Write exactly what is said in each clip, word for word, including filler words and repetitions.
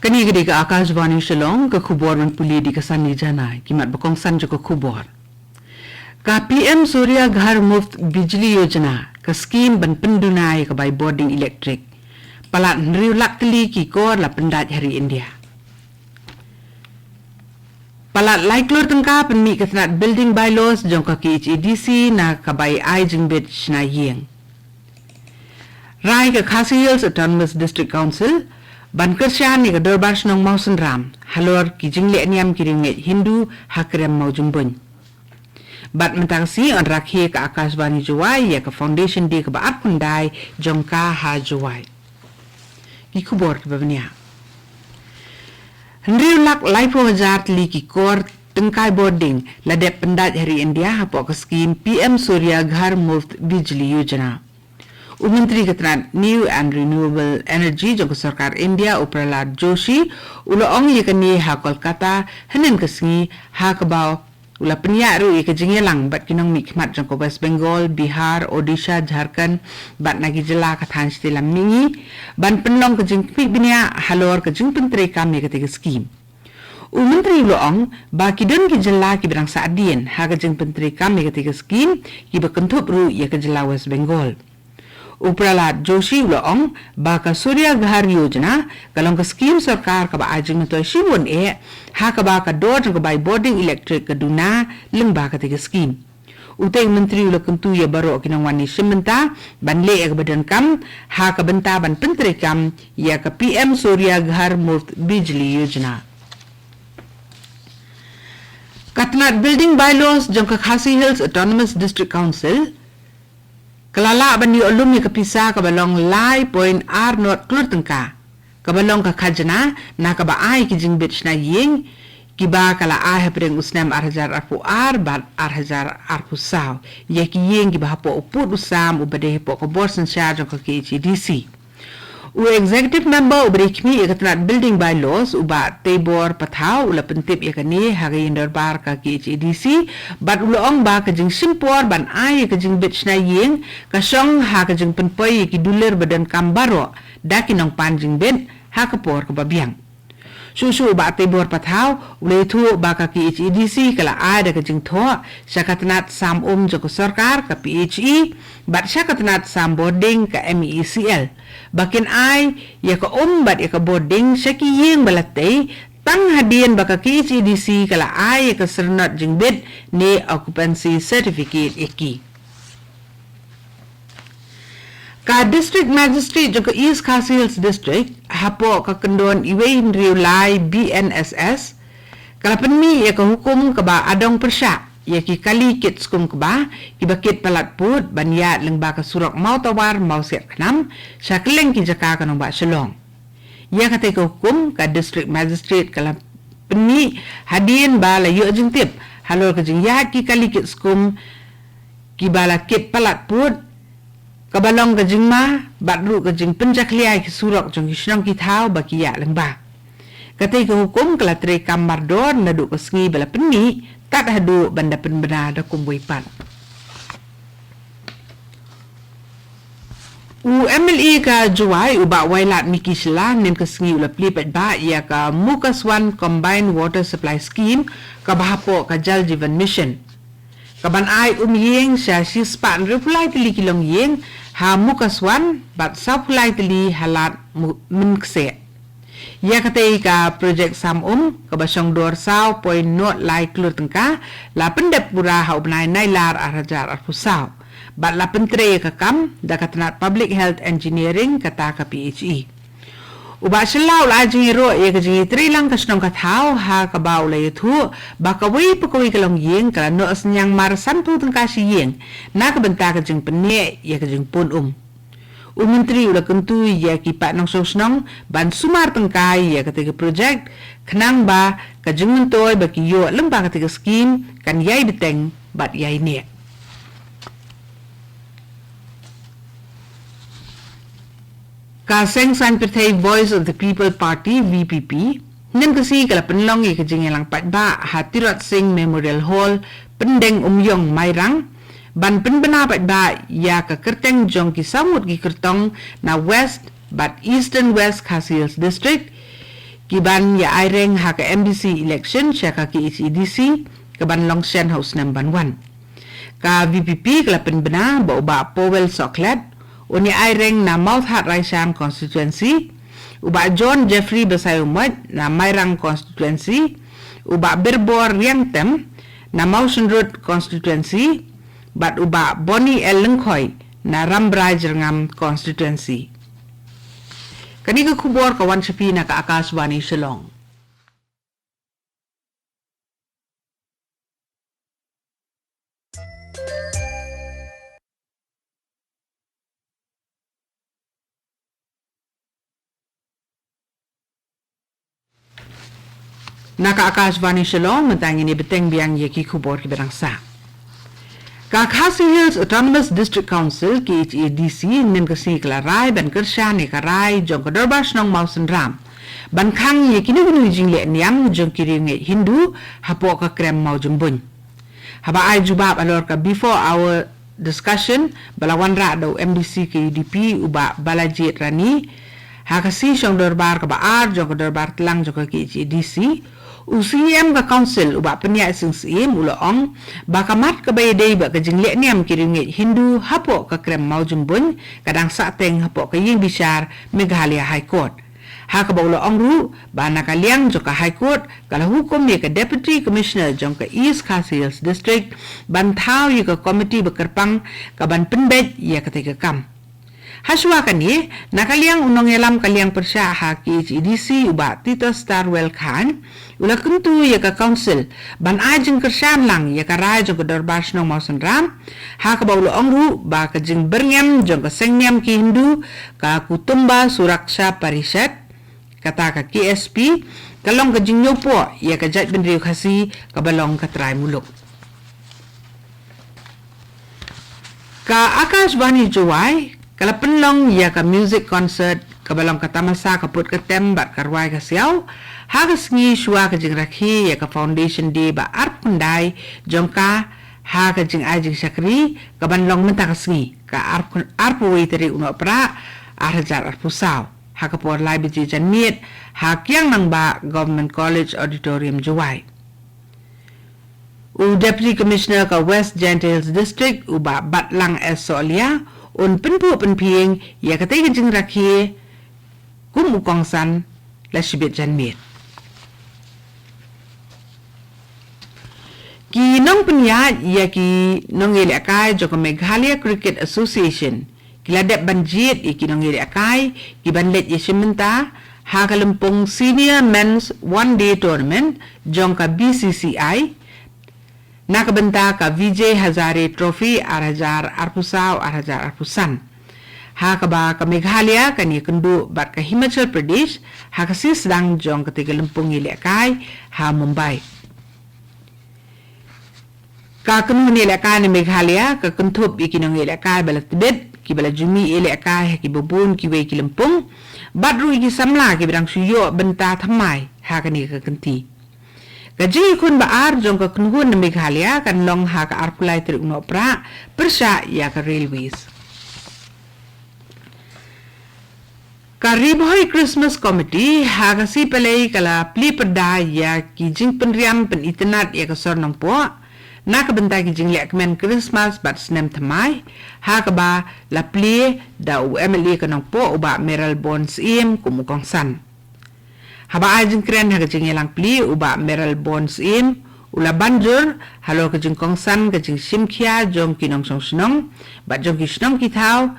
Kane ka dei ka Akashvani Shillong, ka khubor ban pule da ka Sani Jana, ki mat ba kongsan jong ka khubor. Ka P M Surya Ghar Muft Bijli Yojana, ka skim ban pynduna ïa ka bai bording elektrik. Palat hynriew lak tylli ki kor la pyndait ha ri India. Palat lai klur tyngka pynmih ka tnat building bylaws jong ka K H A D C na ka bai ai jingbit shna ïing. Rai ka Khasi Hills Autonomous District Council ban kyrshan ïa ka Dorbar Shnong Mawsynram halor ki jingleh niam ki riewngeit Hindu ha Krem Mawjymbuin. Bad mynta ka sngi yn rakhe ka Akashvani Jowai ïa ka Foundation Day kaba arphew khyndai jong ka ha Jowai. Ki khubor kiba bniah. Hynriew lak laiphew hajar tylli ki kor tyngkai bording la dep pyndait ha ri India hapoh ka skim P M Surya Ghar Muft Bijli Yojana. U Myntri ka tnat New and Renewable Energy jong ka Sorkar India, u Prahlad Joshi, u la ong ïa kane ha Kolkata hynnin ka sngi, ha kaba u la pynïaid ruh ïa ka jingïalang bad ki nongmihkhmat jong ka West Bengal, Bihar, Odisha, Jharkhand bad na ki jylla ka thaiñ shatei lam mihngi, ban pynlong ka jingkhmih bniah halor ka jingpyntreikam ïa katei ka skim. U Myntri u la ong ba ki don ki jylla kiba dang sah hadien ha ka jingpyntreikam ïa katei ka skim, kiba kynthup ruh ïa ka jylla West Bengal. U Prahlad Joshi u la ong ba ka Surya Ghar Yojana ka long ka skim sorkar kaba ai jingmyntoi shibun eh, ha kaba ka dor jong ka bai bording elektrik ka duna lyngba katei ka skim. Utei u Myntri u la kyntu ïa baroh ki nongwan ïashim bynta ban leh ïa kaba donkam ha ka bynta ban pyntreikam ïa ka P M Surya Ghar Muft Bijli Yojana. Ka tnat building bylaws jong ka Khasi Hills Autonomous District Council ka la lah ban ïoh lum ïa ka pisa kaba long lai point ar not klur tyngka, kaba long ka khajna na kaba ai ki jingbit shna ïing, kiba ka la ai hapdeng u snem ar hajar arphew ar bad ar hajar arphew saw ïa ki ïing kiba hapoh u pud u sam uba dei hapoh ka bor synshar jong ka K H A D C. U executive member uba dei khmih ïa ka tnat building bylaws, u Bah Teibor Pathaw, u la pyntip ïa kane ha ka ïing dorbar ka K H A D C, bad u la ong ba ka jingshim por ban ai ïa ka jingbit shna ïing ka shong ha ka jingpynpoi ïa ki dulir ba donkam baroh da ki nongpan jingbit ha ka por kaba biang. Shuh shuh u Bah Teibor Pathaw u la ïathuh ba ka K H A D C ka la ai da ka jingthoh sha ka tnat sam um jong ka sorkar, ka P H E, bad sha ka tnat sam bording, ka M E E C L, ba kin ai ïa ka um bad ïa ka bording sha ki ïing ba la tei, tang hadien ba ka K H A D C ka la ai ïa ka syrnod jingbit ne occupancy certificate ïa ki. Ka District Magistrate jong ka East Khasi Hills District, hapoh ka kyndon uwei hynriew lai B N S S, ka la pynmih ïa ka hukum kaba adong pyrshah ïa ki kali kit skum kba, kiba kit palat pud ban ïaid lyngba ka surok Mawtawar Mawsiatkhnam sha kylleng ki jaka ka nongbah Shillong. Ïa katei ka hukum ka District Magistrate ka la pynmih hadien ba la ïoh jingtip halor ka jingïaid ki kali kit skum kiba la kit palat pud, kaba long ka jingma bad ruh ka jingpynjakhlia ïa ki surok jong ki shnong ki thaw ba ki ïaid lyngba. Katei ka hukum ka la treikam mardor naduh ka sngi ba la pynmih tad haduh ban da pynbna da kumwei pat. U M L A ka Jowai, u Bah Wailadmiki Shylla, hynnin ka sngi u la plie paidbah ïa ka Mukaswan Combined Water Supply Scheme, kaba hapoh ka Jal Jeevan Mission, kaban ai um ïing sha shispah hynriewphew lai tylli ki longïing ha Mukaswan bad sawphew lai tylli ha Lad Mu-, Mynkseh. Ïa katei ka projek sam um, kaba shong dor saw point not lai klur tyngka, la pyndep pura ha u bnai Nailar ar hajar arphew saw, bad la pyntrei ïa ka kam da ka tnat Public Health Engineering, kata ka P H E. U Bah Shylla u la ai jingïaroh ïa ka jingïatreilang ka shnong ka thaw, ha kaba u la ïathuh ba kawei pa kawei ka longïing ka la noh synñiang mar sanphew tyngka shi ïing na ka bynta ka jingpynneh ïa ka jingpun um. U Myntri u la kyntu ïa ki paid nongshong shnong ban sumar tyngkai ïa katei ka projek, khnang ba ka jingmyntoi ba ki ïoh lyngba katei ka skim kan ïai bteng bad ïai neh. Ka Seng Saiñ Pyrthei Voice of the People Party, V P P, hynnin ka sngi ka la pynlong ïa ka jingïalang paidbah ha Tirot Sing Memorial Hall, Pyndengumiong, Mairang, ban pynbna paidbah ïa ka kyrteng jong ki saw ngut ki kyrtong na West bad Eastern West Khasi Hills District, ki ban ïa aireng ha ka M D C election sha ka K H A D C ka ban long shen ha u snem ban wan. Ka V P P ka la pynbna ba u Bah Powell Sohkhlet un ïa aireng na Mawthadraishan constituency, u Bah John Jeffrey Basaiawmoit na Mairang constituency, u Bah Birbor Riangtem na Mawshynrut constituency, bad u Bah Bonnie L Lyngkhoi na Rambrai Jyrngam constituency. Kane ka khubor ka wan sha phi na ka Akashvani Shillong. Na ka Akashvani Shillong, mynta ngin ïa bteng biang ïa ki khubor kiba dang sah. Ka Khasi Hills Autonomous District Council, K H A D C, mynne ka sngi ka la rai ban kyrshan ïa ka rai jong ka Dorbar Shnong Mawsynram ban khang ïa kino kino ki jingleh niam jong ki riewngeit Hindu hapoh ka krem Mawjymbuin. Haba ai jubab halor ka before hour discussion ba la wanrah da u M D C ka U D P, u Bah Balajied Rani, ha ka sngi shong dorbar kaba ar jong ka dorbar tlang jong ka K H A D C, u C E M ka council, u Bah Pynïaid Sing Syiem, u la ong ba ka mat kaba ïadei bad ka jingleh niam ki riewngeit Hindu hapoh ka krem Mawjymbuin ka dang sahteng hapoh ka ïing bishar Meghalaya High Court. Ha kaba u la ong ruh ba na ka liang jong ka High Court ka la hukum ïa ka Deputy Commissioner jong ka East Khasi Hills District ban thaw ïa ka komiti ba kyrpang ka ban pynbeit ïa katei ka kam. Hashwa kane, na ka liang u nongïalam ka liang pyrshah ha K H A D C, u Bah Titosstarwell Chyne, u la kyntu ïa ka council ban ai jingkyrshan lang ïa ka rai jong ka Dorbar Shnong Mawsynram, ha kaba u la ong ruh ba ka jingbyrngem jong ka seng niam ki Hindu, ka Kutumba Suraksha Parishad, kata ka K S P, ka long ka jingñiewpoh ïa ka jaitbynriew Khasi kaba long ka trai muluk. Ka Akashvani Jowai ka la pynlong ïa ka music concert kaba long ka tamasa ka put ka tem bad ka rwai ka siaw ha ka sngi shuwa ka jingrakhe ïa ka Foundation Day ba arphew khyndai jong ka, ha ka jingai jingshakri ka ban long mynta ka sngi, ka arphew, arphew wei tarik u Nohprah ar hajar arphew saw, ha ka por lai baje janmiet ha Kiang Nangbah Government College Auditorium, Jowai. U Deputy Commissioner ka West Jaintia Hills District, u Bah Batlang S Sohlia, un pynphuh pynphieng ïa katei ka jingrakhe kum u kongsan la shibit janmiet. Ki nongpynïaid ïa ki nongïalehkai jong ka Meghalaya Cricket Association ki la dep ban jied ïa ki nongïalehkai ki ban leit ïashim bynta ha ka lympung Senior Men's One Day Tournament jong ka B C C I na ka bynta ka Vijay Hazare Trophy ar hajar arphew saw ar hajar arphew san. Ha kaba ka Meghalaya kan ïakynduh bad ka Himachal Pradesh ha ka sngi sdang jong katei ka lympung ïalehkai ha Mumbai. Ka kynhun ïalehkai na Meghalaya ka kynthup ïa ki nongïalehkai ba la tbit, kiba la ju mih ïalehkai ha kiba bun kiwei ki lympung, bad ruh ïa ki samla kiba dang shu ïoh bynta thymmai ha kane ka kynti. Ka jingïakhun ba ar jong ka kynhun na Meghalaya kan long ha ka arphew lai tarik u Nohprah pyrshah ïa ka Railways. Ka Ri Bhoi Christmas Committee ha ka Sngi Palei ka la plie pyrda ïa ki jingpynriam pynitynnad ïa ka sor Nongpoh na ka bynta ki jingleh kmen Christmas bad snem thymmai, ha kaba la plie da u M L A ka Nongpoh, u Bah Mayralborn Syiem, kum u kongsan. Haba ai jingkren ha ka jingïalang plie, u Bah Mayralborn Syiem u la ban jur halor ka jingkongsan ka jingshim khia jong ki nongshong shnong bad jong ki shnong ki thaw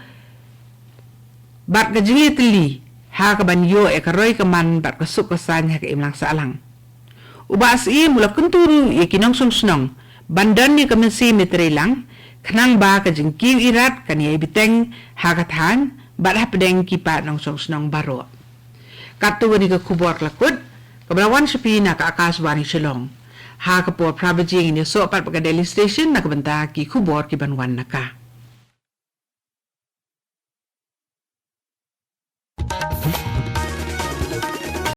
bad ka jingïatylli ha kaban ïoh ïa ka roi ka man bad ka suk ka saiñ ha ka imlang sahlang. U Bah Syiem u la kyntu ruh ïa ki nongshong shnong ban don ïa ka mynsiem ïatreilang, khnang ba ka jingkiew irat kan ïai bteng ha ka thaiñ bad hapdeng ki paid nongshong shnong baroh. Katto katne ka khubor ka la kut kaba la wan sha phi na ka Akashvani Shillong. Ha ka por phra baje ngin ïasoh pat bad ka Delhi Station na ka bynta ki khubor kiban wan na ka.